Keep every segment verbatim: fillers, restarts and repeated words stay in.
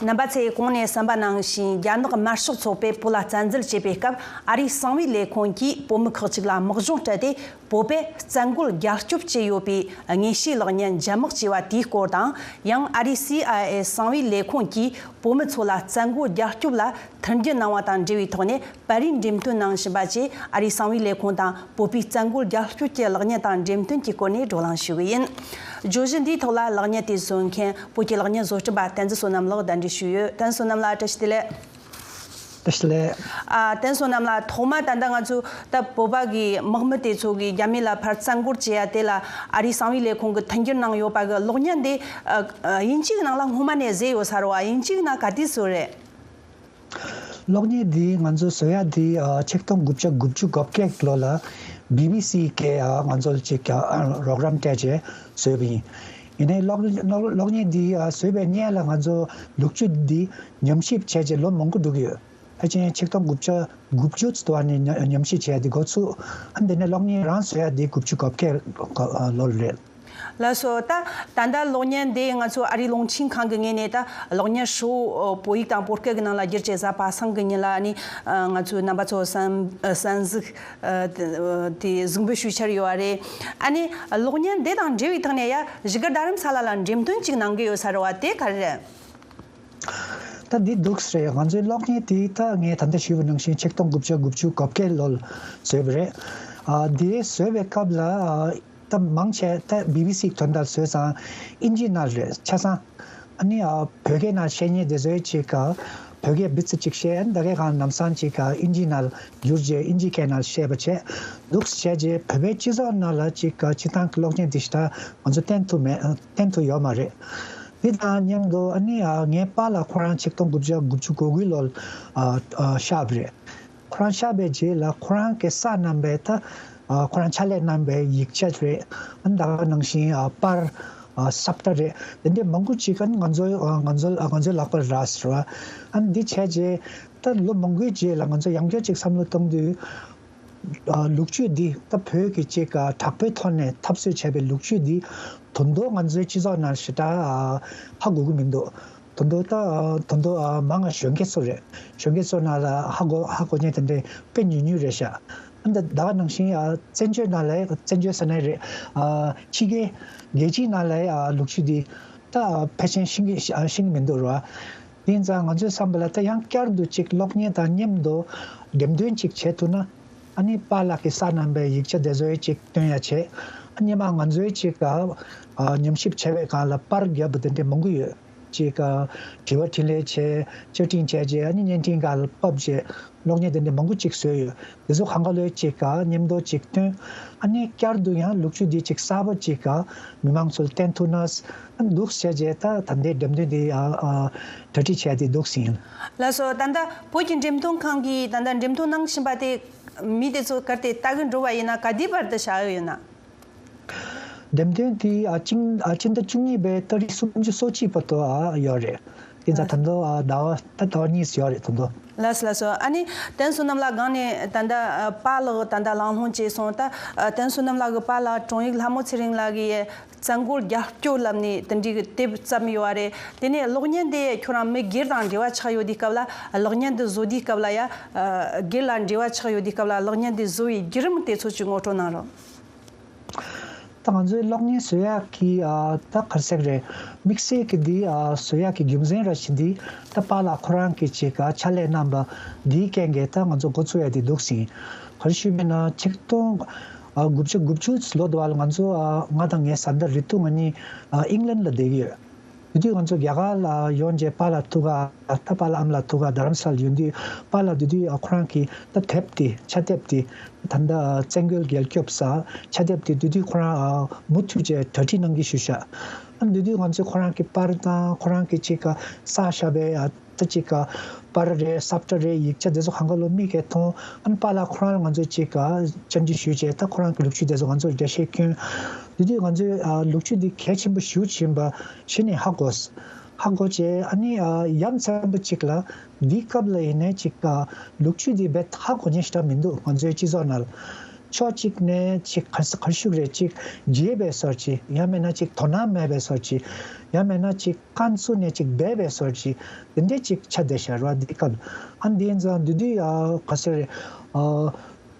རྣམ་པ་ཚོས་གོང་ནས་གསན་པ་ནང་བཞིན། རྒྱ་ནག་དམར་ཤོག་ཚོགས་པས་བོད་ལ་བཙན་འཛུལ་བྱས་པའི་སྐབས། ཨ་རིའི་གསང་བའི་ལས་ཁུངས་ཀྱིས་བོད་མི་ཁག་ཅིག་ལ་དམག་སྦྱོང་སྤྲད་དེ། བོད་པས་བཙན་རྒོལ་རྒྱབ་སྐྱོབ་བྱས་ཡོད་པའི་དངོས་བཤེར་ལག་བརྙན་འཇབ་དམག་བྱས་པ་དེའི་སྐོར་དང་། ཡང་ཨ་རིའི་སི་ཨའི་ཨེ་གསང་བའི་ལས་ཁུངས་ཀྱིས་བོད་མི་ཚོ་ལ་བཙན་རྒོལ་རྒྱབ་སྐྱོབ་ལ་མཐུན་འགྱུར་གནང་བ་དང་འབྲེལ་བའི་ཐོག་ནས། པར་རིས་འགྲེམས་སྟོན་གནང་བཞིན་པ་བཅས། ཨ་རིའི་གསང་བའི་ལས་ཁུངས་དང་བོད་པའི་བཙན་རྒོལ་རྒྱབ་སྐྱོབ་ཀྱི་ལག་བརྙན་དང་འགྲེམས་སྟོན་གྱི་སྐོར་ནས་བགྲོ་གླེང་ཞུ་གི་ཡིན། བརྗོད་གཞི་འདིའི་ཐོག་ལ་ལག་བརྙན་དེ་བཟོ་མཁན། བོད་ཀྱི་ལག་བརྙན་བཟོ་སྐྲུན་པ་བསྟན་འཛིན་བསོད་ནམས་ལགས་གདན་འདྲེན་ཞུས་ཡོད། བསྟན་བསོད་ནམས་ལགས། བཀྲ་ཤིས་བདེ་ལེགས། བཀྲ་ཤིས་བདེ་ལེགས། ཨ། བསྟན་བསོད་ནམས་ལགས། ཐོག་མ་ད་ལྟ་ང་ཚོ་ད་བོད་པ་གི་དམག་མི་དེ་ཚོ་གིས་རྒྱ་མི་ལ་ཕར་བཙན་རྒོལ་བྱེད་ཡ་དེ་ལ། ཨ་རིའི་གསང་བའི་ལས་ཁུངས་ཀྱིས་མཐུན་འགྱུར་གནང་ཡོད་པ་གི་གློག་བརྙན་དེ། ཨ། ཨ། དབྱིན་ཇིའི་ནང་ལ་སྔོན་མ་ནས་བཟོས་ཡོད་ས་རེད་བ། དབྱིན་ཇིའི་ནང་ག་དུས་བཟོས་རེད། གློག་བརྙན་འདི་ང་ཚོ་བཟོ་ཡ་འདི་ཨ་ཆིག་སྟོང་དགུ་བརྒྱ་དགུ་བཅུ་གོ་བརྒྱད་ལོ་ལ་བི་བི་སི་གིས་ཨ་ང་ཚོ་ལ་ཅིག་ཨ་རོགས་རམ་སྤྲད་བྱས་བཟོས་པ་ཡིན། ཡིན་ནའི་གློག་གློག་གློག་བརྙན་འདི་ཨ་བཟོས་པའི་སྔོན་ལ་ང་ཚོ་ལོ་རྒྱུས་འདི་ཉམས་ཞིབ་བྱས་བྱས་ལོ་མང་པོ་འགྲོ་གི་ཡོད། ཕལ་ཆེར་ཆིག་སྟོང་དགུ་བརྒྱ་དགུ་བཅུ་ཙམ་ནས་ཉམས་ཞིབ་བྱས་ཏེ་འགོ་ཚུགས། ཨ་འདི་ནས་གློག་བརྙན་རང་བཟོ་ཡ་འདི་དགུ་བཅུ་གོ་བརྒྱད་ལོ་རེད། ལགས་སོ། ད་ད་ལྟ་གློག་བརྙན་འདི་ང་ཚོ་ཨ་རིའི་རླུང་འཕྲིན་ཁང་གི་ངོས་ནས། ད་གློག་བརྙན་ཧྲིལ་བོ་བོད་ཡིག་དང་བོད་སྐད་ཀྱི་ནང་ལ་བསྒྱུར་བྱས། གཟའ་པ་སངས་ཀྱི་ཉིན་ལ་ནི་ང་ཚོའི་རྣམ་པ་ཚོ་གསན་གསན་གཟིགས་དེ་གཟིགས་འབུལ་ཞུ་འཆར་ཡོད་པ་རེད། ཨ་ནི་གློག་བརྙན་འདི་དང་འབྲེལ་བའི་ཐོག་ནས་ཡ་བཞུགས་སྒར་རྡ་རམ་ས་ལ་ལ་འགྲེམས་སྟོན་ཅིག་གནང་གི་ཡོད་ས་རེད་བ། དེ་ག་རེ་རེད། ད་འདི་འདུག་ཟེར། ང་ཚོའི་གློག་བརྙན་དེ་ད་ངས་ད་ལྟ་ཞུས་པ་ནང་བཞིན་ཆིག་སྟོང་དགུ་བརྒྱ་དགུ་བཅུ་གོ་བརྒྱད་ལོར་བཟོས་པ་རེད། ཨ་འདི་བཟོས་པའི་སྐབས་ལ་ཨ་ད་མང་ཆེ་ད་བི་བི་སི་དོན་དག་བཟོས་ཙང་དབྱིན་ཇིའི་ནང་རེད་ཆ་ཚང་། ཨ་ནི་ཨ་བོད་སྐད་ནང་བཤད་མཁན་དེ་ཚོས་ཅིག་ཨ་བོད་སྐད་བི་ཙི་ཅིག་བཤད། ཨ་ནི་ད་གའི་གང་ལམ་སང་ཅིག་ཨ་དབྱིན་ཇིའི་ནང་བསྒྱུར་རྗེས་དབྱིན་ཇིའི་སྐད་ནང་བཤད་པ་བྱས། འདུག་བྱས་རྗེས་བོད་པའི་སྤྱི་ཚོགས་ནང་ལ་ཅིག་ཨ་སྤྱིར་བཏང་གི་གློག་བརྙན་དེ་ཞེ་དྲག་ང་ཚོ་བསྟན་ཐུབ་མེད། བསྟན་ཐུབ་ཡོད་མ་རེད། དེ་དང་མཉམ་དུ་ཨ་ནི་ཨ་ངའི་པཱ་ལགས་ཁོ་རང་ཆིག་སྟོང་དགུ་བརྒྱ་དགུ་བཅུ་གོ་དགུ་ལོར་ཨ་ཨ་གཤགས་པ་རེད། ཁོ་རང་གཤགས་པའི་རྗེས་ལ་ཁོ་རང་གིས་བསགས་གནང་པའི་ད་ཨ་ཁོ་རང་ཕྱག་ལས་གནང་པའི་ཡིག་ཆ་རེད། ཨ་ནི་ད་ག་ནང་བཞིན་ཨ་པར་ཨ་ས་བཀྲ་རེད། དེ་འདྲའི་མང་པོ་ཅིག་ཨ་ནི་ང་ཚོའི་ཨ་ང་ཚོ་ཨ་ང་ཚོའི་ལག་པར་རག་ཟེར་བ། ཨ་ནི་འདི་བྱས་རྗེས་ད་ལོ་མང་པོའི་རྗེས་ལ་ང་ཚོ་ཡང་བསྐྱར་ཅིག་བསམ་བློ་གཏོང་དུས། ཨ་ལོ་རྒྱུས་འདི་ད་བོད་ཀྱི་ཅིག་ཨ་དྲག་པོའི་ཐོག་ནས་འཐབ་རྩོད་བྱས་པའི་ལོ་རྒྱུས་འདི་དོན་དུ་ང་ཚོའི་སྤྱི་ཚོགས་ནང་ཞེ་དྲག་ཨ་ཧ་གོ་གི་མི་འདུག་དོན་དུ་ད་ཨ་དོན་དུ་ཨ་མང་ང་གཞོན་སྐྱེས་ཚོ་རེད། གཞོན་སྐྱེས་ཚོ་ནང་ལ་ཧ་གོ་ཧ་གོ་མཁན་དེ་འདྲའི་དཔེ་ཉུང་ཉུང་རེད་ཤག་ཨ་ད་ད་ག་ནང་བཞིན་ཨ་བཙན་བྱོལ་ནང་ལ་བཙན་བྱོལ་ཟེར་ན་རེད། ཨ་ཕྱི་རྒྱལ་རྒྱལ་སྤྱིའི་ནང་ལ་ཨ་ལོ་རྒྱུས་འདི་ད་ཕལ་ཆེར་ཤེས་ཀྱི་ཤེས་ཀྱི་མི་འདུག་ར། དེ་ཡིན་ཙང་ང་ཚོའི་བསམ་པ་ལ་ད་ཡང་བསྐྱར་དུ་ཅིག་གློག་བརྙན་དང་མཉམ་དུ་འགྲེམས་སྟོན་ཅིག་བྱེད་ཐུབ་ན། ཨ་ནི་པཱ་ལགས་ཀྱིས་བསགས་གནང་པའི་ཡིག་ཆ་དེ་ཚོའི་ཅིག་སྟོན་ཡ་བྱེད། ཨ་སྔོན་མ་ང་ཚོའི་ཅིག་ཨ་ཉམས་ཞིབ་བྱས་པའི་སྒང་ལ་པར་བརྒྱབ་པ་དེ་འདྲ་མང་པོ་ཡོད། ཅིག་ཨ་དྲི་བ་དྲིས་ལན་བྱས། བཅར་འདྲི་བྱས་རྗེས་ཨ་ནི་བརྙན་འཕྲིན་སྒང་ལ་ཕབ་རྗེས་གློག་བརྙན་དེ་འདྲ་མང་པོ་ཅིག་བཟོས་ཡོད། དེ་ཚོ་གང་ག་ལོས་ཅིག་ཨ་མཉམ་དུ་ཅིག་སྟོན། ཨ་ནི་བསྐྱར་དུ་ཡང་ལོ་རྒྱུས་འདི་ཅིག་གསར་པ་ཅིག་ཨ་མི་མང་ཚོ་ལ་བསྟན་ཐུབ་ན་འདུག་བྱས་རྗེས་ད་ད་ལྟའི་འགྲེམས་སྟོན་འདི་ཨ་ཨ་གྲ་སྒྲིག་བྱས་ཏེ་འདུག་ཟིན། ལགས་སོ། ད་ལྟ་བོད་ཀྱི་འགྲེམས་སྟོན་ཁང་གིས་ད་ལྟ་འགྲེམས་སྟོན་གནང་བཞིན་པ་དེ་མི་དེ་ཚོ་གར་དེ་ལྟ་གི་འགྲོ་བ་ཡིན་ན་ག་དུས་བར་དུ་བཞག་ཡོད་ན། འགྲེམས་སྟོན་དེ་ཨ་ཕྱི་ཨ་ཕྱི་ཟླ་བཅུ་གཉིས་པའི་ཏ་རིག་སུམ་ཅུ་སོ་གཅིག་བར་དུ་ཨ་ཡོད་རེད། དེ་ཚ་ད་དུང་ཨ་ཟླ་བ་ད་ཟླ་བ་གཉིས་ཡོད་རེད་ད་དུང་། ལགས་སོ་ལགས་སོ། ཨ་ནི་བསྟན་བསོད་ནམས་ལགས་སྒང་ནས་ད་ལྟ་ཨ་པཱ་ལགས་ད་ལྟ་ལམ་ལྷོང་བྱས་སོང་། ད་ཨ་བསྟན་བསོད་ནམས་ལགས་ཀྱི་པཱ་ལགས་དྲུང་ཡིག་ལྷ་མོ་ཚེ་རིང་ལགས་ཀྱིས་བཙན་རྒོལ་རྒྱབ་སྐྱོར་ལབ་ནས་དེ་འདྲའི་གི་དེབ་བརྩམས་ཡོད་རེད། དེ་ནས་གློག་བརྙན་དེ་ཁྱོད་རང་མི་སྒེར་དང་འབྲེལ་བ་ཆགས་ཡོད་དུས་སྐབས་ལ། གློག་བརྙན་དེ་བཟོ་དུས་སྐབས་ལ་ཡ་ཨ་སྒེར་ལ་འབྲེལ་བ་ཆགས་ཡོད་དུས་སྐབས་ལ་གློག་བརྙན་དེ་བཟོ་བའི་བརྒྱུད་རིམ་དེ་ཚོ་ཅིག་ངོ་སྤྲོད་གནང་རོགས། ད་ང་ཚོའི་གློག་བརྙན་བཟོ་ཡག་གི་ཨ་ད་ག་རེ་ཟེར་དགོས་རེད། དམིགས་བསལ་གྱི་འདི་ཨ་བཟོ་ཡག་གི་རྒྱུ་མཚན་ར་ཞིག་འདི་ད་པཱ་ལགས་ཁོ་རང་གིས་ཅིག་ཨ་ཕྱག་ལས་གནང་པ་འདིའི་རྐྱེན་གྱིས་ད་ང་ཚོ་འགོ་ཚུགས་ཡ་དེ་འདུག་ཟིན། ག་རེ་ཞུས་པས་ན་ཆིག་སྟོང་ཨ་དགུ་བརྒྱ་དགུ་བཅུ་ལོ་དུ་བ་ལ་ང་ཚོ་ཨ་ང་དང་ངའི་བཟའ་ཟླ་རེ་ཏུ་ང་གཉིས་ཨ་ཨིང་ལན་ལ་བསྡད་ཀྱི་ཡོད། དེ་དུས་ང་ཚོ་རྒྱ་གར་ལ་ཡོང་རྗེས་པཱ་ལགས་ཐུག་ག་ད་པཱ་ལགས་ཨ་མ་ལགས་ཐུག་ག་རྡ་རམ་ས་ལ་ཡོང་དུས་པཱ་ལགས་དེ་དུས་ཨ་ཁོ་རང་གིས་ད་དེབ་དེ་ཕྱག་དེབ་དེ་ད་ལྟ་བཙན་རྒོལ་རྒྱལ་སྐྱོབ་ཟེར་ཕྱག་དེབ་དེ་དེ་དུས་ཁོ་རང་ཨ་མུ་མཐུད་བྱས་གྲ་སྒྲིག་གནང་གི་བཞུགས་ཤག་ཨ་དེ་དུས་ང་ཚོས་ཁོ་རང་གི་པར་དང་ཁོ་རང་གི་ཅིག་ག་བསགས་བཞག་པའི་ཨ་ད་ཅིག་ག་པར་རེད་ས་བཀྲ་རེད་ཡིག་ཆ་དེ་ཚོ་གང་ག་ལོ་མིག་གིས་མཐོང་། ཨ་ནི་པཱ་ལགས་ཁོ་རང་ལ་ང་ཚོས་ཅིག་ག་བཅར་འདྲི་ཞུས་བྱས་ད་ཁོ་རང་གི་ལོ་རྒྱུས་དེ་ཚོ་ང་ཚོར་འགྲེལ་བཤད་བསྐྱོན། དེ་དུས་ང་ཚོས་ཨ་ལོ་རྒྱུས་འདི་གལ་ཆེན་པོ་ཞེ་པོ་ཅིག་ཡིན་པ་གཞི་ནས་ཧ་གོ། ཧ་གོ་བྱས་ཨ་ནི་ཨ་ཡ་མཚན་པོ་ཅིག་ལ་འདིའི་སྐབས་ལ་ཡིན་ནའི་ཅིག་ཨ་ལོ་རྒྱུས་འདི་རྦད་ཧ་གོ་མཁན་ཞེ་དྲག་མི་འདུག་ང་ཚོའི་སྤྱི་ཚོགས་ནང་ལ། ཕྱོགས་གཅིག་ནས་ཅིག་ག་རེ་ཟེར་ག་རེ་ཞུ་དགོས་རེད། ཅིག་རྒྱས་པའི་བཟོ་འདྲ་ཅིག་ཡང་མིན་ན་ཅིག་དོ་སྣང་མེད་པའི་བཟོ་འདྲ་ཅིག་ཡང་མིན་ན་ཅིག་རྐང་བཙུགས་ནས་ཅིག་སྦས་པའི་བཟོ་འདྲ་ཅིག་དེ་འདྲས་ཅིག་ཆགས་བསྡད་ཤག་རེད་བ། འདི་སྐབས་ཨ་འདི་ཡིན་ཙང་འདི་དུས་ཨ་ག་ཟེར་རེད། ཨ་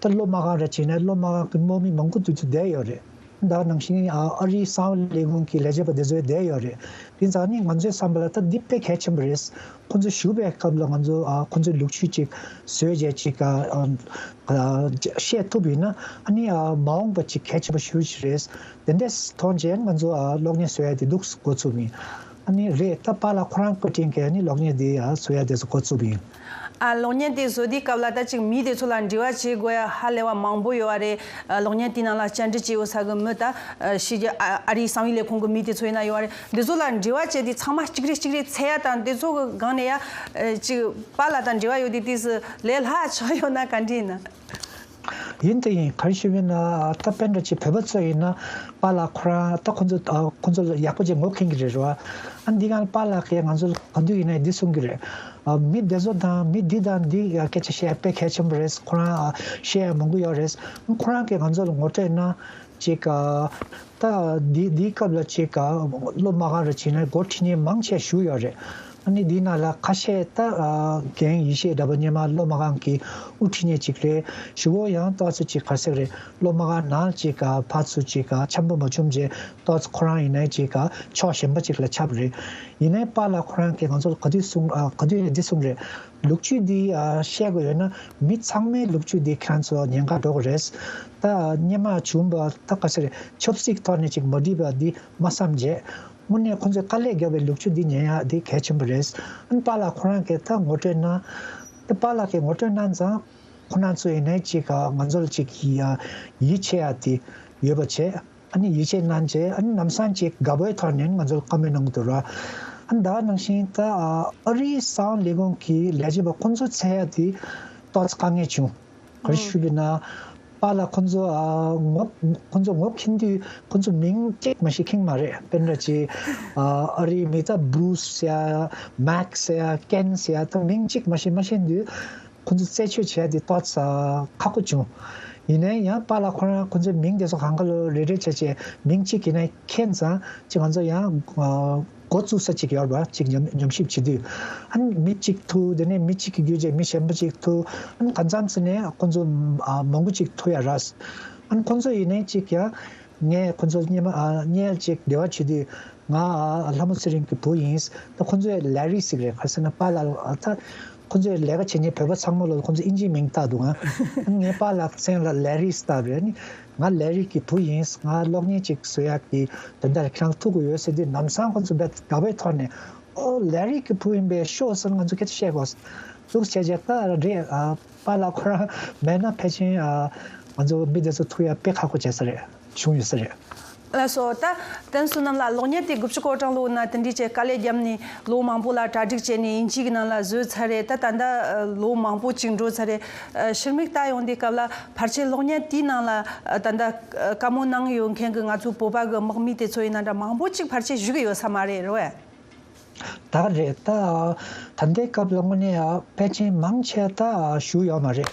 ད་སློབ་མ་སྒང་རེད་བྱས་ནས་སློབ་མ་སྒང་གི་དམག་མི་མང་པོ་འདུག་འདུག་བསྡད་ཡོད་རེད། ད་ནང་བཞིན་ཨ་ཨ་རིའི་གསང་བའི་ལས་ཁུངས་ཀྱི་ལས་བྱེད་པ་དེ་ཚོ་བསྡད་ཡོད་རེད། དེ་ཙང་ནི་ང་ཚོའི་བསམ་པ་ལ་ད་འདི་དཔེ་གལ་ཆེན་པོ་རེད། ཁོང་ཚོ་བཞུགས་པའི་སྐབས་ལ་ང་ཚོ་ཨ་ཁོང་ཚོའི་ལོ་རྒྱུས་ཅིག་བཟོས་བྱས་ཅིག་ཨ་ཨ་བཤད་ཐུབ་ཡིན་ན་ཨ་ནི་ཨ་མ་འོངས་པ་ཅིག་གལ་ཆེན་པོ་ཞེ་པོ་ཅིག་རེད། དེ་འདྲས་མཐོང་རྗེས་ང་ཚོ་ཨ་གློག་བརྙན་བཟོ་ཡ་དེ་འདུག་འགོ་ཚུགས་ཡིན། ཨ་ནི་རེད། ད་པཱ་ལགས་ཁོ་རང་སྐུ་དྲིན་གྱིས་ཨ་ནི་གློག་བརྙན་དེ་ཨ་བཟོ་ཡ་དེ་ཚོ་འགོ་ཚུགས་ཡིན། ཨ་གློག་བརྙན་དེ་བཟོ་དུས་སྐབས་ལ་ད་ཅིག་མི་དེ་ཚོ་ལ་འབྲེལ་བ་བྱེད་དགོས་ཡ་ཧ་ལས་པ་མང་པོ་ཡོད་པ་རེད། ཨ་གློག་བརྙན་དེའི་ནང་ལ་བཅར་འདྲི་བྱེད་ཡོད་ས་གི་མི་ད་ཨ་ཕྱི་རྒྱལ་ཨ་ཨ་རིའི་གསང་བའི་ལས་ཁུངས་གི་མི་དེ་ཚོ་ཡིན་ན་ཡོད་པ་རེད། འདི་ཚོ་ལ་འབྲེལ་བ་བྱས་དུས་ཚང་མ་གཅིག་རེ་གཅིག་རེ་འཚོལ་ཡ་དང་དེ་ཚོ་གི་སྒང་ནས་ཡ་ཨ་ཅིག་པཱ་ལགས་དང་འབྲེལ་བ་ཡོད་དུས་དུས་སུ་ལས་སླ་ཆགས་ཡོད་ན་ག་འདྲ་ཡིན་ན། ཡིན་དེ་ཡིན། ག་རེ་ཞུ་ཡིན་ན་ད་དཔེ་འདྲ་ཅིག་བོད་པ་ཚོ་ཡིན་ན་པཱ་ལགས་ཁོ་རང་ད་ཁོ་ཚོ་ཨ་ཁོ་ཚོ་ལ་ཡག་པོ་ཅིག་ངོ་མཁྱེན་གྱི་རེད་རེད་བ། ཨ་འདི་གང་པཱ་ལགས་ཀྱིས་ང་ཚོ་ལ་ག་དུས་ཡིན་ན་འདི་གསུང་གི་རེད། ཨ་མི་འདི་ཚོ་དང་མི་འདི་དང་འདི་ཡ་སྐད་ཆ་བཤད་ཡ་དཔེ་གལ་ཆེན་པོ་རེད། ཁོ་རང་ཨ་བཤད་ཡ་མང་པོ་ཡོད་རེད། ཁོ་རང་གིས་ང་ཚོ་ལ་ངོ་སྤྲོད་གནང་ཅིག་ཨ་ད་འདི་འདིའི་སྐབས་ལ་ཅིག་ཨ་སློབ་མ་སྒང་རུ་ཕྱིན་ནས་འགོ་ཁྲིད་མཁན་མང་ཆེ་བཞུགས་ཡོད་རེད། ཨ་ནི་འདིའི་ནང་ལ་ཁ་ཤས་ད་ཨ་རྒན་ཡེ་ཤེས་གྲགས་པ་སྔོན་མ་སློབ་མ་སྒང་གི་དབུ་ཁྲིད་མཁན་ཅིག་རེད། གཞུག་གུ་ཡང་ཏོག་ཙམ་ཅིག་ག་རེ་ཟེར་རེད། སློབ་མ་སྒང་ནང་ཅིག་ག་ཕར་ཚུར་ཅིག་ག་འཆམ་པོ་མ་བྱུང་རྗེས་ཏོག་ཙམ་ཁོ་རང་ཡིན་ནའི་ཅིག་ག་ཕྱོགས་གཞན་པ་ཅིག་ལ་ཁྱབ་རེད། ཡིན་ནའི་པཱ་ལགས་ཁོ་རང་གིས་ང་ཚོ་ལ་ག་དུས་གསུང་ཨ་ག་དུས་ཡིན་ནའི་འདི་གསུང་རེད། ལོ་རྒྱུས་འདི་ཨ་བཤད་དགོས་ཡོད་ན་མི་ཚང་མའི་ལོ་རྒྱུས་འདི་ཁྱེད་རང་ཚོ་ཉེན་ཁ་འགྲོ་གི་རེད། ད་སྔོན་མ་བྱུང་བ་ད་ག་ཟེར་རེད། ཆབ་སྲིད་ཐོག་ནས་ཅིག་མ་འགྲིག་པ་འདི་མ་བསམ་བྱས། དངོས་གནས་ཁོང་ཚོས་དཀའ་ལས་བརྒྱབ་པའི་ལོ་རྒྱུས་འདི་ཉན་ཡག་འདི་གལ་ཆེན་པོ་རེད། ཨ་ནི་པཱ་ལགས་ཁོ་རང་གིས་ད་ངོ་སྤྲོད་གནང་། ད་པཱ་ལགས་ཀྱིས་ངོ་སྤྲོད་གནང་ཙང་ཁོ་རང་ཚོ་ཡིན་ནའི་ཅིག་ང་ཚོ་ལ་ཅིག་ཡིད་ཆེས་ཡག་དེ་ཡོད་པ་བྱས། ཨ་ནི་ཡིད་ཆེས་གནང་རྗེས་ཨ་ནི་ལམ་སང་ཅིག་དགའ་པོའི་ཐོག་ནས་ང་ཚོ་ལ་བཀའ་མོལ་གནང་གི་འདུག་ར། ཨ་ནི་ད་ག་ནང་བཞིན་ད་ཨ་རིའི་གསང་བའི་ལས་ཁུངས་ཀྱི་ལས་བྱེད་པ་ཁོང་ཚོ་འཚོལ་ཡག་དེ་ཏོག་ཙམ་དཀའ་ངལ་བྱུང་། ག་རེ་ཞུས་པ་ཡིན་ན། པཱ་ལགས་ཁོང་ཚོ་ཨ་ངོ་ཁོང་ཚོ་ངོ་མཁྱེན་དུས་ཁོང་ཚོ་མིང་གཅིག་མ་ཞིག་མཁྱེན་མ་རེད། དཔེར་ན་ཅིག་ཨ་ཨ་རིའི་མིང་ད་བྷུ་རུ་སི་ཟེར་ཡ་མེག་སི་ཟེར་ཡ་ཀེན་ཟེར་ཡ་ད་མིང་གཅིག་མ་ཞིག་མ་ཤེས་དུས་ཁོང་ཚོ་རྩད་གཅོད་བྱས་ཏེ་ཏོག་ཙམ་ཁག་པོ་བྱུང་། ཡིན་ནའི་ཡང་པཱ་ལགས་ཁོ་རང་ཁོང་ཚོའི་མིང་དེ་ཚོ་གང་ག་ལོ་རེ་རེ་བྱས་བྱས་མིང་གཅིག་ཡིན་ནའི་མཁྱེན་ཙང་ཅིག་ང་ཚོ་ཡང་ཨ། འགོ་བཙུགས་ས་གཅིག་ཡོད་པ་གཅིག་ཉམས་ཉམས་ཞིབ་བྱེད་དུས། ཨ་ནི་མི་གཅིག་ཐུག་དེ་ནས་མི་གཅིག་གི་བརྒྱུད་བྱས་མི་གཞན་པ་གཅིག་ཐུག་ཨ་ནི་གང་འཚམ་ཙམ་ནས་ཁོང་ཚོ་ཨ་མང་པོ་གཅིག་ཐུག་ཡ་རེད། ཨ་ནི་ཁོང་ཚོ་ཡིན་ནའི་གཅིག་ཡ་ངས་ཁོང་ཚོ་སྔོན་མ་ཨ་སྔོན་གཅིག་འབྲེལ་བ་བྱེད་དུས་ང་ཨ་ལྷ་མོ་ཚེ་རིང་གི་བུ་ཡིན། ད་ཁོང་ཚོས་ལེ་རི་ཟེར་གི་རེད། ག་རེ་ཟེར་ན་པཱ་ལགས་ཨ་ད་ཁོང་ཚོས་ལས་ཀ་བྱེད་མཁན་བོད་པ་ཚང་མ་ལ་ཁོང་ཚོ་ཨིན་ཇིའི་མིང་བཏགས་འདུག་ཨ་ངས་པཱ་ལགས་མཚན་ལ་ལེ་རི་བཏགས་པས། ཨ་ནི་ང་ལེ་རི་གི་བུ་ཡིན། ང་གློག་བརྙན་ཅིག་བཟོ་ཡག་གི་དོན་དག་ལ་ཁྱེད་རང་ཐུག་གི་ཡོད་ཟེར་དུས་ལམ་སང་ཁོང་ཚོ་དཔེ་དགའ་བའི་ཐོག་ནས་ཨོ་ལེ་རི་གི་བུ་ཡིན་པས་ཤོག་ཟེར་ང་ཚོ་སྐད་ཆ་བཤད་དགོས་འདུག་བྱས་རྗེས་ད་རེད་ཨ་པཱ་ལགས་ཁོ་རང་མེད་ན་ཕལ་ཆེར་ཨ་ང་ཚོ་མི་དེ་ཚོ་ཐུག་ཡག་དཔེ་ཁག་པོ་བྱས་ས་རེད། བྱུང་ཡོད་ས་རེད། ལགས་སོ། ད་བསྟན་བསོད་ནམས་ལགས་གློག་བརྙན་དེ་དགུ་བཅུ་གོ་གྲངས་ལོ་ན་དེ་འདྲའི་བྱས་དཀའ་ལས་བརྒྱབ་ནས་ལོ་མང་པོ་ལ་གྲ་སྒྲིག་བྱས་ནས་དབྱིན་ཇི་གི་ནང་ལ་བཟོས་ཚར་རེད། ད་ད་ལྟ་ལོ་མང་པོ་ཅིག་འགྲོ་ཚར་རེད། ཕྱིར་མིག་ལྟ་ཡོང་དུས་སྐབས་ལ་ཕལ་ཆེར་གློག་བརྙན་དེའི་ནང་ལ་ད་ལྟ་བཀའ་མོལ་གནང་ཡོད་མཁན་གྱི་ང་ཚོའི་བོད་པ་གི་དམག་མི་དེ་ཚོ་ཡིན་ན་འདྲ་མང་པོ་ཅིག་ཕལ་ཆེར་བཞུགས་ཀྱི་ཡོད་ས་མ་རེད། རེད་བས། ད་རེད། ད་ད་ལྟའི་སྐབས་ལ་དངོས་གནས་ཕལ་ཆེར་མང་ཆེ་ད་བཞུགས་ཡོད་མ་རེད།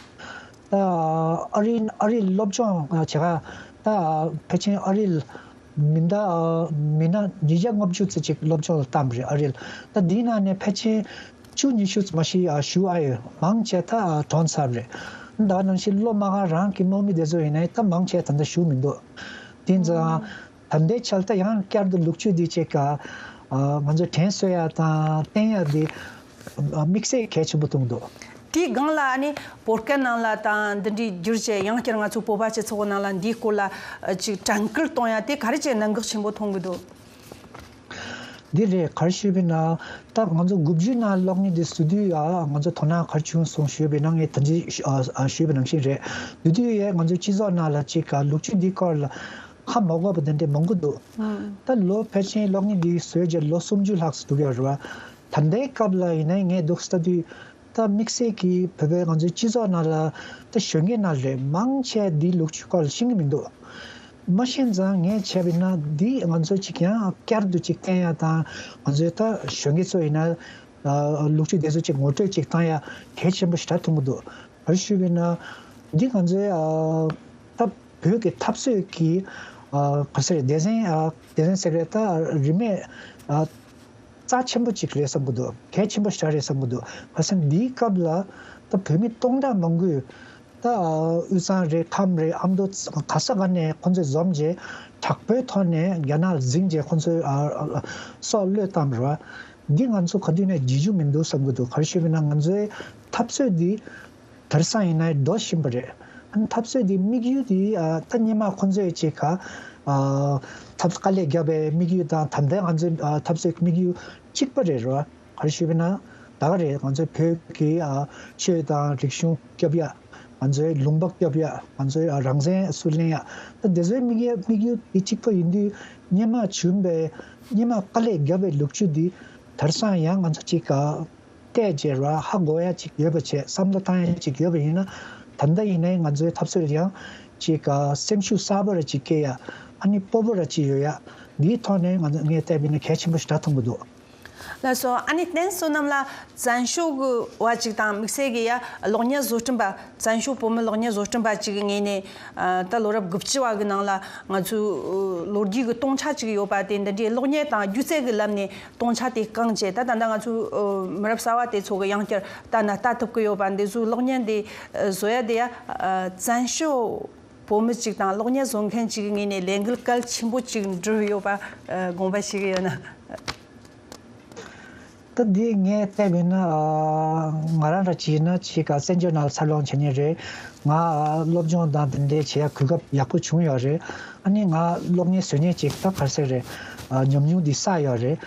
ད་ཨ་རི་ཨ་རིའི་སློབ་སྦྱོང་བྱེད་ག་ད་ཕལ་ཆེར་ཨ་རིའི་མི་ཟླ་མི་སྣ་ཉིས་བརྒྱ་ལྔ་བཅུ་ཙམ་ཅིག་སློབ་སྦྱོང་ལ་བཏང་བ་རེད་ཨ་རི་ལ། ད་འདིའི་ནང་ནས་ཕལ་ཆེར་བཅུ་ཉི་ཤུ་ཙམ་ཞིག་བཞུགས་ཨ་ཡོད། མང་ཆེ་ད་གྲོངས་ཚར་བ་རེད། ད་ནང་བཞིན་སློབ་མ་ག་རང་གི་དམག་མི་དེ་ཚོ་ཡིན་ནའི་ད་མང་ཆེ་ད་ལྟ་བཞུགས་མི་འདུག་དེ་ཙང་ད་ལྟའི་ཆར་ད་ཡང་བསྐྱར་དུ་ལོ་རྒྱུས་འདི་ཅིག་ག་ང་ཚོ་དྲན་གསོ་ཡ་དང་བསྟན་ཡ་འདི་དམིགས་བསལ་གལ་ཆེན་པོ་མཐོང་འདུག་དེའི་སྒང་ལ་ཨ་ནི་བོད་སྐད་ནང་ལ་དང་འདི་འདྲའི་བསྒྱུར་བྱས་ཡང་བསྐྱར་ང་ཚོ་བོད་པ་སྤྱི་ཚོགས་ནང་ལ་འདིའི་སྐོར་ལ་ཅིག་དྲན་སྐུལ་གཏོང་ཡ་དེ་ག་རེ་ཅིག་གནད་འགག་ཆེན་པོ་མཐོང་གི་འདུག་འདི་རེད། ག་རེ་ཞུས་པ་ཡིན་ན་ད་ང་ཚོ་དགུ་བཅུའི་ནང་གློག་བརྙན་འདི་བཟོ་དུས་ཡ་ང་ཚོ་དོ་སྣང་ག་རེ་བྱུང་སོང་ཞུས་པ་ཡིན་ན་ངས་ད་ཅི་ཞུས་པ་ནང་བཞིན་རེད། དེ་དུས་ཡས་ང་ཚོའི་སྤྱི་ཚོགས་ནང་ལ་ཅིག་ག་ལོ་རྒྱུས་འདི་སྐོར་ལ་ཧ་མ་གོ་བ་དེ་འདྲ་མང་པོ་འདུག་ད་ལོ་ཕལ་ཆེར་གློག་བརྙན་འདི་བཟོས་རྗེས་ལོ་སུམ་ཅུ་ལྷག་ཙམ་འདུག་ཡོད་རེད་བ། ད་ལྟའི་སྐབས་ལ་ཡིན་ན་ངས་འདུག་ལྟ་དུས་ད་དམིགས་བསལ་གྱིས་བོད་པའི་ང་ཚོའི་སྤྱི་ཚོགས་ནང་ལ་ད་གཞོན་སྐྱེས་ནང་རེད་མང་ཆེ་འདིའི་ལོ་རྒྱུས་སྐོར་ལ་ཤེས་ཀྱི་མི་འདུག་མ་ཤེས་ཙང་ངས་བྱས་པ་ཡིན་ན་འདི་ང་ཚོ་ཅིག་ཡང་བསྐྱར་དུ་ཅིག་བསྟན་ཡ་དང་ང་ཚོའི་ད་གཞོན་སྐྱེས་ཚོ་ཡིན་ན་ལོ་རྒྱུས་དེ་ཚོ་ཅིག་ངོ་སྤྲོད་ཅིག་བཏང་ཡ་གལ་ཆེན་པོ་ཞེ་དྲག་མཐོང་གི་འདུག་ག་རེ་ཞུས་པ་ཡིན་ན་འདི་ང་ཚོའི་ ད་བོད་ཀྱི་འཐབ་རྩོད་ཀྱི་ཨ་ག་ཟེར་སྡེ་ཚན་ཨ་སྡེ་ཚན་ཟེར་གི་རེད། ད་རིས་མེད་ཨ་རྩ་ཆེན་པོ་ཅིག་རེད་བསམ་གི་འདུག་གལ་ཆེན་པོ་ཞེ་དྲག་རེད་བསམ་གི་འདུག་ག་ཟེར་འདིའི་སྐབས་ལ་ད་བོད་མི་སྟོང་ཕྲག་མང་པོས་ད་དབུས་གཙང་རེད། ཁམས་རེད། ཨ་མདོ་ག་ས་ག་ནས་ཁོང་ཚོས་འཛོམས་བྱས་དྲག་པོའི་ཐོག་ནས་རྒྱ་ནག་ལ་འཛིང་བྱས་ཁོང་ཚོས་ཨ་ཨ་སྲོག་བློས་བཏང་རེད་བ། འདི་ང་ཚོ་ག་དུས་ནས་བརྗེད་རྒྱུ་མི་འདུག་བསམ་གི་འདུག་ག་རེ་ཞུས་པ་ན་ང་ཚོའི་འཐབ་རྩོད་འདི་དེང་སང་ཡིན་ན་འགྲོ་བཞིན་པ་རེད། ཨ་ནི་འཐབ་རྩོད་འདི་དམིགས་ཡུལ་འདི་ཨ་ད་སྔོན་མ་ཁོང་ཚོས་ཅིག་ག་ཨ་འཐབ་དཀའ་ལས་བརྒྱབ་པའི་དམིགས་ཡུལ་དང་ད་ལྟའི་ང་ཚོའི་ཨ་འཐབ་རྩོད་ཀྱི་དམིགས་ཡུལ་གཅིག་པ་རེད་རོ། ག་རེ་ཞུས་པ་ན་ད་ག་རེད། ང་ཚོའི་བོད་ཀྱི་ཨ་ཆོས་དང་རིག་གཞུང་སྐྱོབ་ཡ། ང་ཚོའི་ལུང་པ་སྐྱོབ་ཡ། ང་ཚོའི་ཨ་རང་བཙན་སུ་ལེན་ཡ། ད་དེ་ཚོའི་དམིགས་ཡུལ་དམིགས་ཡུལ་འདི་གཅིག་པ་ཡིན་དུས་སྔོན་མ་བྱུང་པའི་སྔོན་མ་དཀའ་ལས་བརྒྱབ་པའི་ལོ་རྒྱུས་འདི་དེང་སང་ཡང་ང་ཚོ་གཅིག་ག་བལྟས་རྗེས་ར་ཧ་གོ་ཡ་ཅིག་ཡོད་པ་བྱས། བསམ་བློ་བཏང་ཡ་ཅིག་ཡོད་པ་ཡིན་ན། ད་ལྟ་ཡིན་ནའི་ང་ཚོའི་འཐབ་རྩོད་ཡང་ཅིག་ག་སེམས་ཤུགས་གསར་པ་ར་ཅིག་སྐྱེ་ཡ། ཨ་ནི་སྤོབས་པ་ར་ཅིག་ཡོད་ཡ། འདིའི་ཐོག་ནས་ང་ཚོ་ངས་བལྟས་པ་ཡིན་ན་གལ་ཆེན་པོ་ཞེ་དྲག་མཐོང་གི་འདུག་ལགས་སོ། ཨ་ནི་བསྟན་བསོད་ནམས་ལགས་བཙན་བྱོལ་གི་བ་ཅིག་དང་དམིགས་བསལ་གི་ཡ་གློག་བརྙན་བཟོ་སྐྲུན་པ། བཙན་བྱོལ་བོད་མི་གློག་བརྙན་བཟོ་སྐྲུན་པ་ཅིག་གི་ངོས་ནས་ཨ་ད་ལོ་རབས་དགུ་བཅུ་བ་གི་ནང་ལ་ང་ཚོའི་ལོ་རྒྱུས་ཀྱི་སྟོང་ཆ་ཅིག་ཡོད་པ་དེ། འདི་འདྲའི་གློག་བརྙན་དང་སྒྱུ་རྩལ་གྱི་ལམ་ནས་སྟོང་ཆ་དེ་བསྐངས་བྱས། ད་ད་ལྟ་ང་ཚོའི་མི་རབས་གསར་བ་དེ་ཚོ་གི་ཡང་བསྐྱར་ལྟ་ན་ལྟ་ཐུབ་ཀྱི་ཡོད་པ། འདི་ཚོའི་གློག་བརྙན་དེ་བཟོ་ཡ་དེ་ཡ་བཙན་བྱོལ་བོད་མི་ཅིག་དང་གློག་བརྙན་བཟོ་མཁན་ཅིག་གི་ངོས་ནས་ལས་འགུལ་གལ་ཆེན་པོ་ཅིག་འགྲུབ་ཡོད་པ་དགོངས་པ་ཞུ་གི་ཡོད་ན། ད་འདི་ངས་བལྟས་པ་ཡིན་ན་ང་རང་ར་ཅིག་ཡིན་ན་ཅིག་ག་བཙན་བྱོལ་ནང་ལ་འཚར་ལོངས་བྱེད་མཁན་རེད། ང་སློབ་སྦྱོང་དང་དེ་འདྲའི་བྱེད་ཡ་གོ་སྐབས་ཡག་པོ་བྱུང་ཡོད་རེད། ཨ་ནི་ང་གློག་བརྙན་བཟོ་མཁན་ཅིག་ད་ག་རེ་ཟེར་རེད། ཉམས་མྱོང་འདི་བསགས་ཡོད་རེད།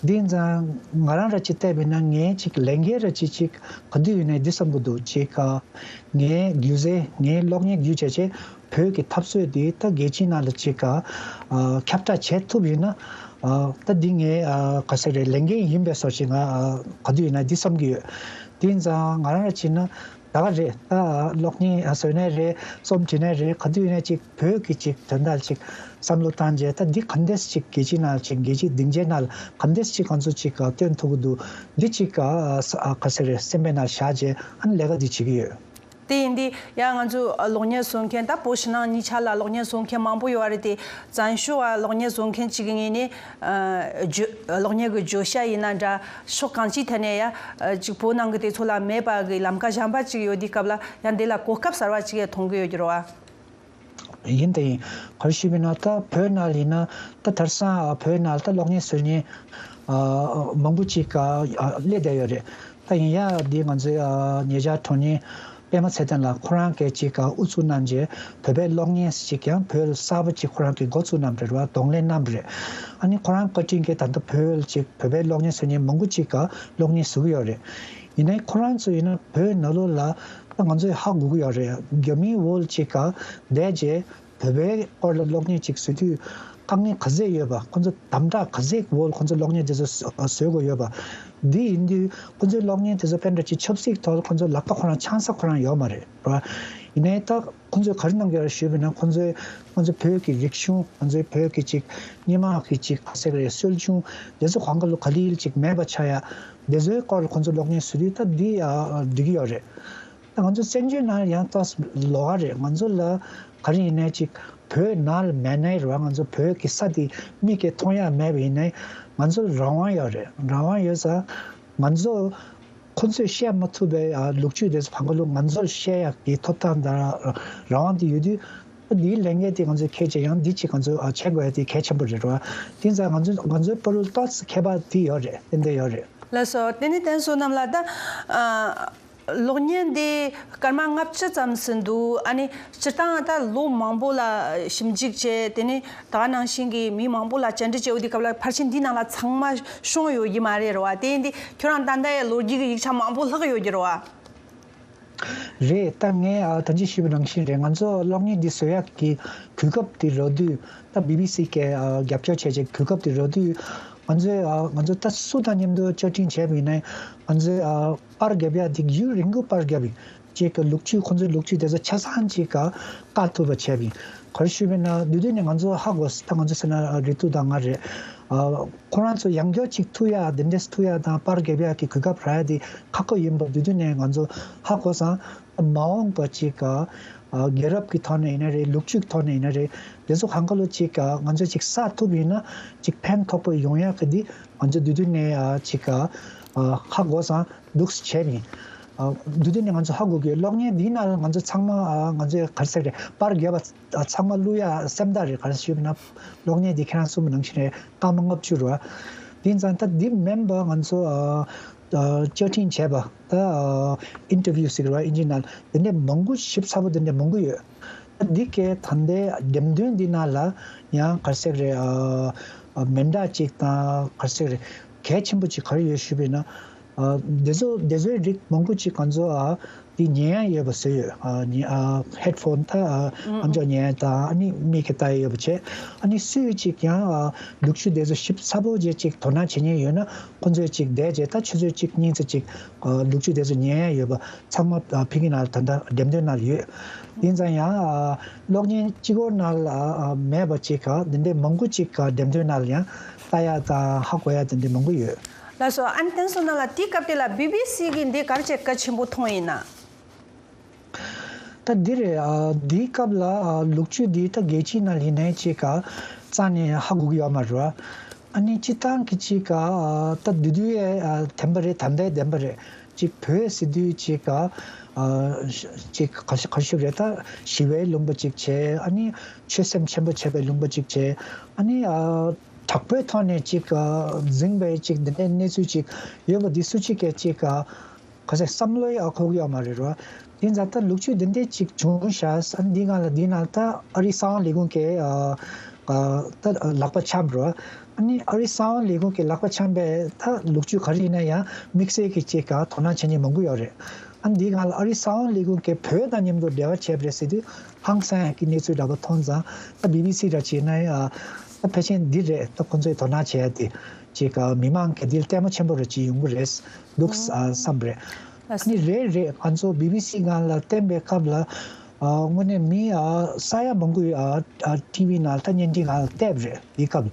འདི་ཙང་ང་རང་ར་ཅིག་བལྟས་པ་ཡིན་ན་ངས་ཅིག་ལས་འགན་ར་ཅིག་ཅིག་ག་དུས་ཡིན་ནའི་འདི་བསམ་གི་འདུག་ཅིག་ག་ངའི་སྒྱུ་རྩལ། ངའི་གློག་བརྙན་སྒྱུ་བྱས་བྱས་བོད་ཀྱི་འཐབ་རྩོད་འདི་ད་རྒྱལ་སྤྱིའི་ནང་ལ་ཅིག་ག་ཨ་ཁྱབ་བསྒྲགས་བྱེད་ཐུབ་ཡིན་ན། ཨ་ད་འདི་ངའི་ཨ་ག་ཟེར་རེད། ལས་འགན་ཡིན་པའི་བཟོ་ཞིག་ང་ཨ་ག་དུས་ཡིན་ན་འདི་བསམ་གྱི་ཡོད། དེ་ཙང་ང་རང་ལ་བྱས་ན་ད་ག་རེད། ད་གློག་བརྙན་ཨ་བཟོ་ནའི་རེད། རྩོམ་འབྲི་ནའི་རེད། ག་དུས་ཡིན་ན་ཅིག་བོད་ཀྱི་ཅིག་དོན་དག་ཅིག་བསམ་བློ་བཏང་རྗེས་ད་འདི་ག་འདྲས་ཅིག་རྒྱལ་སྤྱིའི་ནང་ཅིག་རྒྱལ་སྤྱིའི་སྡིངས་ཆའི་ནང་ལ་ག་འདྲས་ཅིག་ང་ཚོ་ཅིག་ག་སྟོན་ཐུབ་ཀྱི་འདུག་འདི་ཅིག་ག་ཨ་ག་ཟེར་རེད། སེམས་པའི་ནང་བཞག་རྗེས་ཨ་ནི་ལས་ཀ་འདི་བྱེད་ཀྱི་ཡོད། དེ་ཡིན་དུས་ཡང་ང་ཚོའི་གློག་བརྙན་བཟོ་མཁན། ད་བོད་ཕྱི་ནང་གཉིས་ཆ་ལ་གློག་བརྙན་བཟོ་མཁན་མང་པོ་ཡོད་རེད་དེ། བཙན་བྱོལ་བ་གློག་བརྙན་བཟོ་མཁན་ཅིག་གི་ངོས་ནས་ཨ་བརྗོད་གློག་བརྙན་གྱི་བརྗོད་བྱ་ཡིན་ན་འདྲ། ཕྱོགས་གང་ཅིའི་ཐད་ནས་ཡ་ཨ་ཅིག་བོད་ནང་གི་དེ་ཚོ་ལ་མེད་པ་གི་ལམ་ཀ་གཞན་པ་ཅིག་ཡོད་དུས་སྐབས་ལ་ཡང་འདི་ལ་གོ་སྐབས་གསར་བ་ཅིག་ཡང་མཐོང་གི་ཡོད་ཀྱི་རེད་བ། ཡིན་དེ་ཡིན། ག་རེ་ཞུས་པ་ཡིན་ན་ད་བོད་ནང་ལ་ཡིན་ན་ད་དེང་སང་བོད་ནང་ལ་ད་གློག་བརྙན་བཟོ་མཁན་ཨ་མང་པོ་ཅིག་ག་ཨ་སླེབས་བསྡད་ཡོད་རེད། ད་ཡིན་ཡ་འདི་ང་ཚོའི་ཨ་ཉེ་ཆར་དྲུང་ཆེ་པད་མ་ཚེ་བརྟན་ལགས་ཁོ་རང་གིས་ཅིག་ག་དབུ་བཙུགས་གནང་རྗེས་བོད་པའི་གློག་བརྙན་ཅིག་ཀྱང་བོད་གསར་པ་ཅིག་ཁོ་རང་གིས་འགོ་བཙུགས་གནང་བ་རེད་བ། གདོང་ལེན་གནང་བ་རེད། ཨ་ནི་ཁོ་རང་བཀའ་དྲིན་གྱིས་ད་ལྟ་བོད་ཅིག་བོད་པའི་གློག་བརྙན་བཟོ་མཁན་མང་པོ་ཅིག་ག་གློག་བརྙན་བཟོ་གི་ཡོད་རེད། ཡིན་ནའི་ཁོ་རང་ཚོ་ཡིན་ན་བོད་ནང་ལོགས་ལ་ད་ང་ཚོས་ཧ་གོ་གི་ཡོད་རེད། རྒྱ་མིའི་འོག་ཅིག་ག་བསྡད་རྗེས་བོད་པའི་སྐོར་ལ་གློག་བརྙན་ཅིག་བཟོ་དུས་དཀའ་ངལ་ག་ཚད་ཡོད་པ། ཁོ་ཚོ་དམ་དྲག་ག་ཚད་འོག་ཁོ་ཚོ་གློག་བརྙན་དེ་ཚོ་བཟོ་དགོས་ཡོད་པ། འདི་ཡིན་དུས་ཁོ་ཚོའི་གློག་བརྙན་དེ་ཚོ་དཔེ་འདྲ་ཅིག་ཆབ་སྲིད་ཐོག་ཁོ་ཚོ་ལག་པ་ཁོ་རང་འཆང་ས་ཁོ་རང་ཡོད་མ་རེད་ར། ཡིན་ནའི་ད་ཁོ་ཚོས་ག་རེ་གནང་གི་ཡོད་རེད་ཞུས་པ་ཡིན་ན། ཁོ་ཚོས་ང་ཚོའི་བོད་ཀྱི་རིག་གཞུང་། ང་ཚོའི་བོད་ཀྱི་ཅིག་སྔོན་མ་གི་ཅིག་ག་ཟེར་གི་རེད། སྲོལ་རྒྱུན་དེ་ཚོ་གང་ག་ལོ་ག་ལེ་ལ་ཅིག་མེད་པ་ཆགས་ཡ། དེ་ཚོའི་སྐོར་ལ་ཁོ་ཚོ་གློག་བརྙན་བཟོ་དུས་ད་འདི་ཡ་འགྲིག་གི་ཡོད་རེད། ད་ང་ཚོ་བཙན་བྱོལ་ནང་ཡང་ཏོག་ཙམ་ལོགས་ཀ་རེད། ང་ཚོ་ལ་ག་རེ་ཡིན་ནའི་ཅིག་བོད་ནང་ལ་མེད་ནའི་རེད་བ། ང་ཚོ་བོད་ཀྱི་ས་དེ་མིག་གིས་མཐོང་ཡ་མེད་པ་ཡིན་ནའི་ང་ཚོ་ལ་རང་དབང་ཡོད་རེད། རང་དབང་ཡོད་ཙང་ང་ཚོ་ཁོ་ཚོས་བཤད་མ་ཐུབ་པའི་ཨ་ལོ་རྒྱུས་དེ་ཚོ་གང་ག་ལོ་ང་ཚོར་བཤད་ཡག་གི་ཐོབ་ཐང་དང་རང་དབང་དེ་ཡོད་དུས། ཨ་འདིའི་ལས་འགན་དེ་ང་ཚོས་འཁྱེར་བྱས་ཡང་འདི་ཅིག་ང་ཚོས་ཨ་བྱེད་དགོས་ཡ་དེ་གལ་ཆེན་པོ་རེད་བ། དེ་ཙང་ང་ཚོ་ང་ཚོའི་བར་ལ་ཏོག་ཙམ་ཁྱད་པར་དེ་ཡོད་རེད། ཏན་ཏན་ཡོད་རེད། ལགས་སོ། དེ་ནས་བསྟན་བསོད་ནམས་ལགས། ད་ཨ་གློག་བརྙན་འདི་སྐར་མ་ལྔ་བཅུ་ཙམ་ཟིན་འདུག་ཨ་ནི་སྤྱིར་བཏང་ད་ལོ་མང་པོ་ལ་ཞིབ་འཇུག་བྱས། དེ་ནས་ད་ག་ནང་བཞིན་གྱི་མི་མང་པོ་ལ་བཅར་འདྲི་བྱས་ཡོད་དུས་སྐབས་ལ་ཕལ་ཆེར་འདི་ནང་ལ་ཚང་མ་ཤོང་ཡོད་ཀྱི་མ་རེད་རེད་བ། དེ་ཡིན་དུས་ཁྱོད་རང་ད་ལྟ་ཡང་ལོ་རྒྱུས་ཀྱི་ཡིག་ཆ་མང་པོ་ལྷག་ཡོད་ཀྱི་རེད་བ། རེད། ད་ངས་ཨ་ད་ཅི་ཞུས་པ་ནང་བཞིན་རེད། ང་ཚོ་གློག་བརྙན་འདི་བཟོ་ཡག་གི་གོ་སྐབས་དེ་རག་དུས། ད་བི་བི་སི་གིས་ཨ་རྒྱབ་སྐྱོར་བྱས་བྱས་གོ་སྐབས་དེ་རག་དུས། ང་ཚོས་ཨ་ང་ཚོ་ད་སུ་དང་མཉམ་དུ་བཅར་འདྲི་བྱས་པ་ཡིན་ནའི་ང་ཚོས་ཨ་པར་རྒྱབ་ཡག་དེ་རྒྱུན་རིང་པོ་པར་རྒྱབ་ཡིན། ཅིག་གི་ལོ་རྒྱུས། ཁོང་ཚོའི་ལོ་རྒྱུས་དེ་ཚོ་ཆ་ཚང་ཅིག་ག་བཀག་ཐུབ་པ་བྱས་པ་ཡིན། ག་རེ་ཞུས་པ་ཡིན་ན་དེ་དུས་ནས་ང་ཚོ་ཧ་གོ། ད་ང་ཚོ་ཟེར་ན་རེ་ཏུ་དང་ང་རེད། ཨ་ཁོ་རང་ཚོ་ཡང་བསྐྱར་ཅིག་ཐུག་ཡ། དེ་འདྲས་ཐུག་ཡ་དང་པར་རྒྱབ་ཡ་གི་གོ་སྐབས་རག་ཡ་དེ་ཁག་པོ་ཡིན་པ་དེ་དུས་ནས་ང་ཚོ་ཧ་གོ་སོང་། མ་འོངས་པ་ཅིག་ག་ ཨ་རྒྱལ་རབས་ཀྱི་ཐོག་ནས་ཡིན་ན་རེད། ལོ་རྒྱུས་ཀྱི་ཐོག་ནས་ཡིན་ན་རེད། དེ་ཚོ་གང་ག་ལོ་ཅིག་ཨ་ང་ཚོས་ཅིག་བསགས་ཐུབ་ཡིན་ན་ཅིག་ཕན་ཐོགས་པོ་ཡོང་ཡག་གི་འདི་ང་ཚོ་དུས་དུས་ནས་ཨ་ཅིག་ཨ་ཧ་གོ་སང་འདུག་སེ་བྱས་ཡིན། ཨ་དུས་དུས་ནས་ང་ཚོ་ཧ་གོ་གི་ཡོད། གློག་བརྙན་འདིའི་ནང་ལ་ང་ཚོ་ཚང་མ་ཨ་ང་ཚོས་ག་རེ་ཟེར་རེད། པར་བརྒྱབ་པ་ཨ་ཚང་མ་བླུག་ཡ་སེམས་ཐག་རེད། ག་རེ་ཞུས་པ་ན་གློག་བརྙན་འདི་ཁྱེད་རང་གསུངས་པ་ནང་བཞིན་རེད། སྐར་མ་ལྔ་བཅུ་རེད་བ། དེ་ཡིན་ཙང་ད་འདི་མིན་པ་ང་ཚོ་ཨ་ཨ་བཅའ་ཁྲིམས་བྱས་པ་ད་ཨ་ཨིན་ཊར་བིའུ་ཟེར་གི་རེད་བ། ཨིན་ཇིའི་ནང་དེ་འདྲས་མང་པོ་ཞིབ་ཚགས་པོ་དེ་འདྲས་མང་པོ་ཡོད། འདི་གའི་ད་ལྟའི་འགྲེམས་སྟོན་འདི་ནང་ལ་ཡང་ག་རེ་ཟེར་རེད། ཨ་ཨ་མི་འདྲ་ཅིག་དང་ག་རེ་ཟེར་རེད། གལ་ཆེན་པོ་ཅིག་ག་རེ་ཡོད་ཞུས་པ་ཡིན་ན། ཨ་དེ་ཚོ་དེ་ཚོའི་རིགས་མང་པོ་ཅིག་ང་ཚོ་ཨ་དེ་ཉན་ཡ་ཡོད་པ་བཟོས་ཡོད། ཨ་ཉན་ཨ་ཧེཌ་ཕོན་ད་ཨ་ཨམ་ཅོག་ཉན་ཡ་དང་ཨ་ནི་མིག་གིས་ལྟ་ཡ་ཡོད་པ་བྱས། ཨ་ནི་སུས་ཅིག་ཡང་ཨ་ལོ་རྒྱུས་དེ་ཚོ་ཞིབ་ཚགས་པོ་བྱས་ཅིག་དོ་སྣང་བྱེད་མཁན་ཡོད་ན་ཁོང་ཚོས་ཅིག་བསྡད་བྱས་ད་ཆུ་ཚོད་གཅིག་གཉིས་ཙམ་ཅིག་ཨ་ལོ་རྒྱུས་དེ་ཚོ་ཉན་ཡ་ཡོད་པ། ཚང་མ་ཨ་ཕ་གི་ནང་ལ་ད་ལྟ་འགྲེམས་སྟོན་ནང་ལ་ཡོད། ཡིན་ཙང་ཡང་ཨ་གློག་བརྙན་གཅིག་པོ་ནང་ལ་ཨ་མེད་པ་ཅིག་ག་འདི་འདྲའི་མང་པོ་ཅིག་ག་འགྲེམས་སྟོན་ནང་ལ་ཡང་ལྟ་ཡ་དང་ཧ་གོ་ཡ་དེ་འདྲའི་མང་པོ་ཡོད། ལགས་སོ། ཨ་ནི་བསྟན་སྲུང་རྣམ་ལགས། དེའི་སྐབས་དེ་ལ་བི་བི་སི་གིས་འདི་ག་རེ་བྱས་གལ་ཆེན་པོ་མཐོང་ཡིན་ན། ད་འདི་རེད། ཨ་འདིའི་སྐབས་ལ་ཨ་ལོ་རྒྱུས་འདི་ད་རྒྱལ་སྤྱིའི་ནང་ལ་ཡིན་ནའི་ཅིག་ག་རྩ་ནས་ཧ་གོ་གི་ཡོད་མ་རེད་བ། ཨ་ནི་སྤྱིར་བཏང་གི་ཅིག་ག་ཨ་ད་བསྡུས་བསྡུས་ཡས་ཨ་བདེན་པ་རེད། ད་ལྟའི་བདེན་པ་རེད། ཅིག་བོད་ཟེར་དུས་ཅིག་ག་ཨ་ཅིག་ག་ཞུ་ག་ཞུ་རེད། ད་ཞི་བའི་ལུང་པ་ཅིག་བྱས། ཨ་ནི་ཆོད་སེམས་ཆེན་པོ་བྱས་པའི་ལུང་པ་ཅིག་བྱས། ཨ་ནི་ཨ་དྲག་པོའི་ཐོག་ནས་ཅིག་ག་འཛིངས་པའི་ཅིག་འདི་འདྲའི་གནས་ཚུལ་ཅིག་ཡོད་པ་འདི་སུ་གཅིག་གིས་ཅིག་ག་ག་ཚད་བསམ་བློ་ཡང་འཁོར་གི་ཡོད་མ་རེད་རོ། དེ་ཙང་ད་ལོ་རྒྱུས་འདི་འདྲའི་ཅིག་བྱུང་ཤག་ཨ་ནི་འདི་སྒང་ལ་འདི་ནང་ད་ཨ་རིའི་གསང་བ་ལས་ཁུངས་ཀྱིས་ཨ་ཨ་ད་ལག་པ་འཆང་རོ། ཨ་ནི་ཨ་རིའི་གསང་བ་ལས་ཁུངས་ཀྱིས་ལག་པ་འཆང་པའི་ད་ལོ་རྒྱུས་ག་རེ་ཡིན་ན་ཡང་དམིགས་བསལ་གྱི་ཅིག་ག་དོ་སྣང་བྱེད་མཁན་མང་པོ་ཡོད་རེད། ཨ་ནི་འདི་སྒང་ལ་ཨ་རིའི་གསང་བ་ལས་ཁུངས་ཀྱིས་བོད་དང་མཉམ་དུ་འབྲེལ་བ་བྱས་པ་རེད་ཟེར་དུས་ཧང་སང་ཡག་གི་གནས་ཚུལ་འདྲ་པོ་མཐོང་ཙང་། ད་བི་བི་སི་འདྲ་བྱས་ན་ཡང་ད་ཕལ་ཆེར་འདི་རེད། ད་ཁོང་ཚོས་དོ་སྣང་བྱེད་ཡ་དེ་ཅིག་མི་མང་གི་འདིར་ལྟད་མོ་ཆེན་པོ་རེ་ཅིག་ཡོང་གི་རེད་འདུག་བསམ་རེད། ཨ་ནི་རེད་རེད། ང་ཚོ་བི་བི་སི་སྒང་ལ་བསྟན་པའི་སྐབས་ལ་ཨ་དངོས་གནས་མི་ཨ་ས་ཡ་མང་པོས་ཨ་ཨ་ཊི་ཝི་ནང་ད་བརྙན་འཕྲིན་སྒང་ལ་བལྟས་པ་རེད། འདི་སྐབས་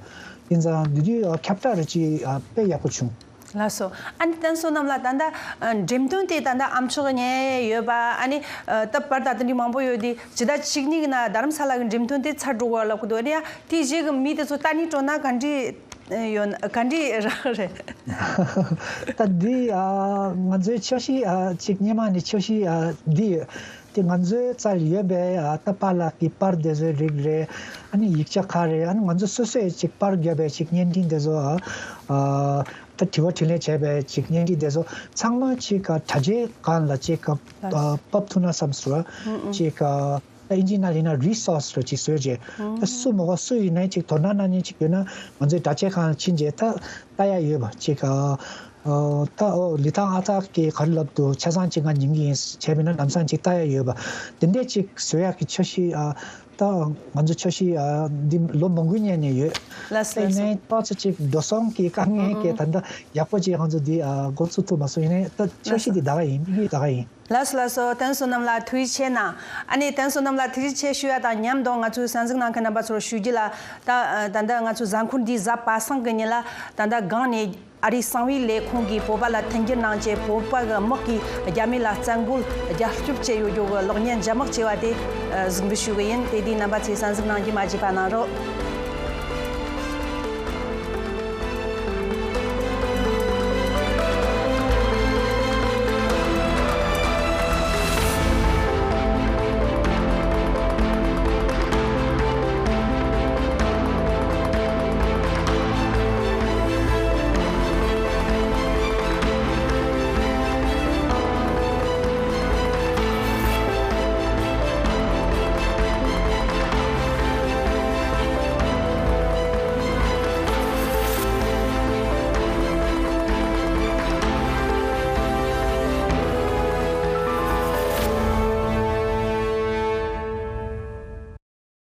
ཡིན་ཙང་འདི་དུས་ཨ་ཁྱབ་བསྒྲགས་རེ་ཅིག་ཨ་དཔེ་ཡག་པོ་བྱུང་། ལགས་སོ། ཨ་ནི་བསྟན་སྲུང་རྣམ་ལགས། ད་ལྟ་ཨ་འགྲེམས་སྟོན་དེ་ད་ལྟ་ཨ་མཆོག་ཉན་ཡས་ཡོད་པ། ཨ་ནི་ཨ་ད་པར་ད་དེ་འདྲའི་མང་པོ་ཡོད་དེ། ཇི་ལྟར་ཆིག་སྙིགས་ན་རྡ་རམ་ས་ལ་གི་འགྲེམས་སྟོན་དེ་ཚར་འགྲོ་བ་ལབ་གི་འདུག་ཨ་ནི་ཡ་དེའི་རྗེས་ཀྱི་མི་དེ་ཚོ་ལྟ་ནི་སྤྲོ་ན་ག་འདྲ་ཡོད་ན། ག་འདྲ་རག་རེད། ད་འདི་ཨ་ང་ཚོའི་འཆར་གཞི་ཨ་ཅིག་སྔོན་མ་ནས་འཆར་གཞི་ཨ་འདི་ཡོད། དེ་ང་ཚོའི་རྩ་ལ་ཡོད་པའི་ཨ་ད་པཱ་ལགས་ཀྱི་པར་དེ་ཚོའི་རིགས་རེད། ཨ་ནི་ཡིག་ཆ་ཁག་རེད། ཨ་ནི་ང་ཚོ་སོ་སོས་ཅིག་པར་བརྒྱབ་པའི་ཅིག་བརྙན་འཕྲིན་དེ་ཚོ་ཨ་ཨ་ད་དྲི་བ་དྲིས་ལན་བྱས་པའི་ཅིག་བརྙན་འཕྲིན་དེ་ཚོ་ཚང་མ་ཅིག་ཨ་དྲ་རྒྱའི་སྒང་ལ་ཅིག་ཨ་ཨ་ཕབ་ཐུབ་ན་བསམ་སོང་། ཅིག་ཨ་ད་ཨིན་ཇིའི་ནང་ལ་ཡིན་ན་རི་སོ་སི་རེ་ཅིག་བཟོས་རྗེས། ད་སུ་མོ་ག་སུ་ཡིན་ནའི་ཅིག་དོ་སྣང་གནང་མཁན་ཅིག་ཡོད་ན་ང་ཚོའི་དྲ་རྒྱའི་སྒང་ལ་ཕྱིན་རྗེས་ད་ལྟ་ཡ་ཡོད་པ་ཅིག་ཨ། ཨོ། ད་ཨོ་ལི་ཐང་ཨ་ཐག་གིས་ག་རེ་ལབ་འདུག་ཆ་ཚང་གཅིག་ང་ཉན་གི་ཡིན་བྱས་པས་ན་ལམ་སང་གཅིག་ལྟ་ཡ་ཡོད་པ། དེ་འདྲས་གཅིག་བཟོ་ཡག་གི་འཆར་གཞི་ཨ། ད་ང་ཚོ་འཆར་གཞི་ཨ་འདི་ལོ་མང་པོའི་སྔོན་ནས་ཡོད། ལགས་སོ། ད་ཡིན་ནའི་ཏོག་ཙམ་གཅིག་འགྲོ་སོང་གི་དཀའ་ངལ་གྱིས་ད་ལྟ་ཡག་པོ་ཅིག་ང་ཚོ་འདི་ཨ་འགོ་ཚུགས་ཐུབ་མ་སོང་། ཡིན་ནའི་ད་འཆར་གཞི་འདི་ད་ག་ཡིན། དམིགས་ཡུལ་ད་ག་ཡིན། ལགས་སོ་ལགས་སོ། བསྟན་སྲུང་རྣམ་ལགས་ཐུགས་རྗེ་ཆེ་གནང་། ཨ་ནི་བསྟན་སྲུང་རྣམ་ལགས་ཐུགས་རྗེ་ཆེ་ཞུ་ཡ་དང་མཉམ་དུ་ང་ཚོའི་གསན་གཟིགས་གནང་མཁན་རྣམ་པ་ཚོར་ཞུ་རྒྱུ་ལ། ད་ད་ལྟ་ང་ཚོའི་གཟའ་འཁོར་འདིའི་གཟའ་པ་སངས་ཀྱི་ཉིན་ལ་ད་ལྟ་སྒང་ནས། ཨ་རིའི་གསང་བའི་ལས་ཁུངས་ཀྱིས་བོད་པ་ལ་འཐེན་འཁྱེར་གནང་བྱས། བོད་པ་གི་དམག་གིས་རྒྱ་མི་ལ་རྩ་འགུལ་རྒྱབ་སྐྱོར་བྱས་ཡོད་རྒྱུ་གི་གློག་བརྙན་རྒྱ་དམག་ཅེས་པ་དེ་གཟིགས་འབུལ་ཞུ་གི་ཡིན། དེ་དུས་རྣམ་པ་ཚོས་གསན་གཟིགས་གནང་རྒྱུ་མ་བརྗེད་པ་གནང་རོགས།